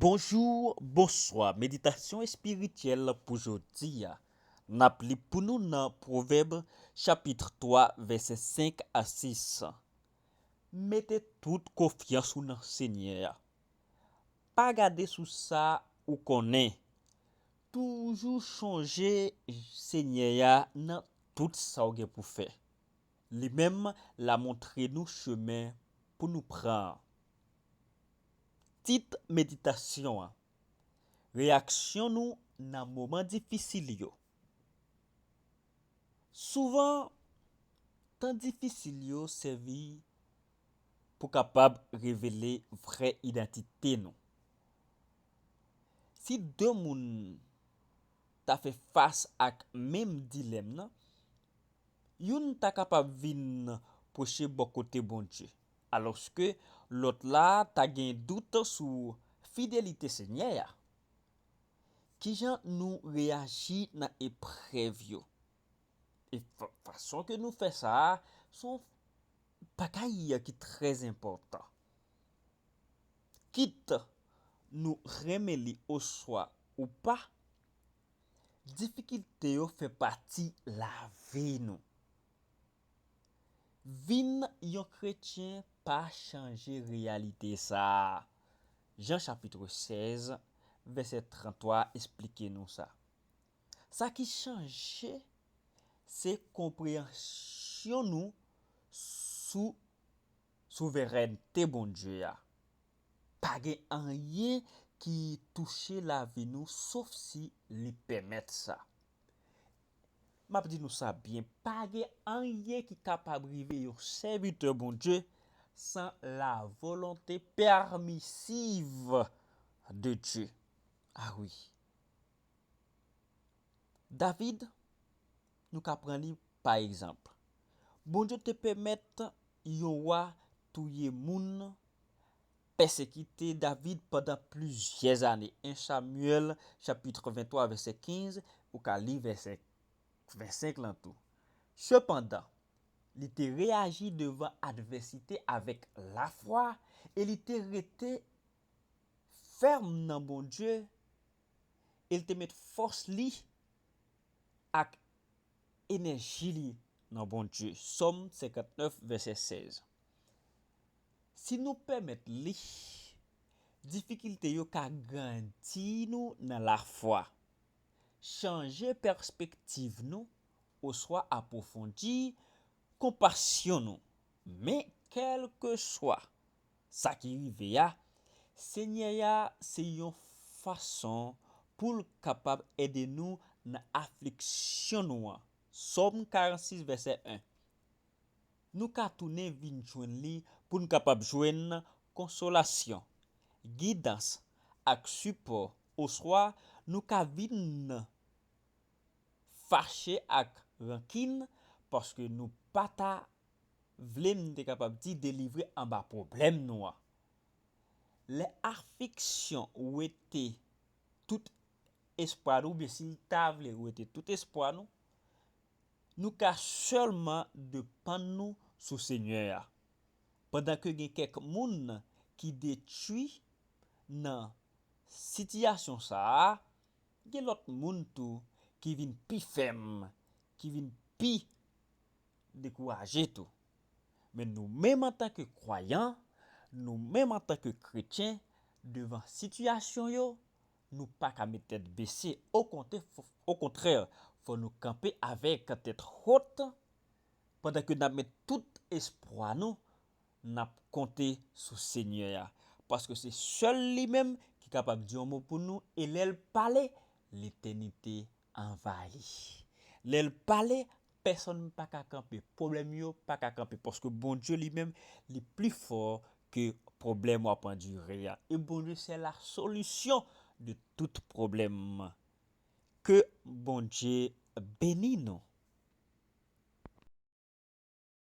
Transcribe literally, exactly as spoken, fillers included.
Bonjou, bonswa. Meditasyon espirityèl pou jodi a. N ap li pou nou nan Pwovèb chapit twa, vèsè senk a sis. Mete tout konfyans ou nan Senyè a. Pa gade sou sa ou konnen. Toujou chonje Senyè a nan tout sa w gen pou fè. Li menm l a montre nou chemen pou nou pran. Tit meditasyon an: reyaksyon nou nan moman difisil yo. Souvan, tan difisil yo sèvi pou kapab revele vrè idantite nou. Si de moun ta fè fas ak menm dilèm nan, youn ta kapab vin pwoche bò kote Bondye, alòske lòt la ta gen dout sou fidelite Senyè a. Kijan nou reyaji nan eprèv yo? E fa-, fason ke nou fè sa a, se yon bagay ki trè enpòtan. Kit nou renmen li oswa ou pa, difikilte yo fè pati lavi nou. Vin yon kretyen pa chanje reyalite sa a. Jan chapit sèz, vèsè tranntwa esplike nou sa. Sa ki chanje, se konpreyansyon nou sou souverènte Bondye a. Pa gen anyen ki touche lavi nou sof si li pèmèt sa. M ap di nou sa byen, pa gen anyen ki kapab rive yon sèvitè Bondye san la volonte pèmisiv de Dye. A wi. David, nou ka pran li pa egzanp. Bondye te pèmèt yon wa touye moun, pèsekite David pandan plizyè ane. En Samyèl chapit venntwa vèsè kenz, ou ka li vèsè vennsenk lan tou. Sepandan, li te reyaji devan advèsite avèk lafwa e li te rete fèm nan Bondye e l te met fòs li ak enèji li nan Bondye. Sòm senkantnèf, vèsè sèz. Si nou pèmèt li, difikilte yo ka grandi nou nan lafwa, chanje pèspektiv nou, oswa apwofondi konpasyon nou. Men, kèlkeswa sa ki rive a, Senyè a se yon fason pou l kapab ede nou nan afliksyon nou an. Sòm karannsis, vèsè en. Nou ka tounen vin jwenn li pou n kapab jwenn konsolasyon, gidans, ak sipò, oswa nou ka vin fache ak rankin paske nou pa ta vle, m te kapab di, delivre anba pwoblèm nou an. Lè afliksyon wete tout espwa nou, oubyen si l ta vle wete tout espwa nou, nou ka sèlman depann nou sou Senyè a. Pandan ke gen kèk moun ki detwi nan sitiyasyon sa a, gen lòt moun tou ki vin pi fèm, ki vin pi dekouraje tou. Men nou menm antanke kwayan, nou menm antanke kretyen, devan sitiyasyon yo, nou pa ka met tèt bese. Okontrè, fò, okontrè, fò nou kanpe avèk tèt wot, pandan ke n ap met tout espwa nou, n ap konte sou Senyè a. Paske se sèl li menm ki kapab di yon mo pou nou, e lè l pale, letènite anvayi. Lè l pale, pèsonn pa ka kanpe. Pwoblèm yo pa ka kanpe. Paske Bondye li menm, li pli fò ke pwoblèm w ap andire a. E Bondye se la solisyon de tout pwoblèm. Ke Bondye beni nou.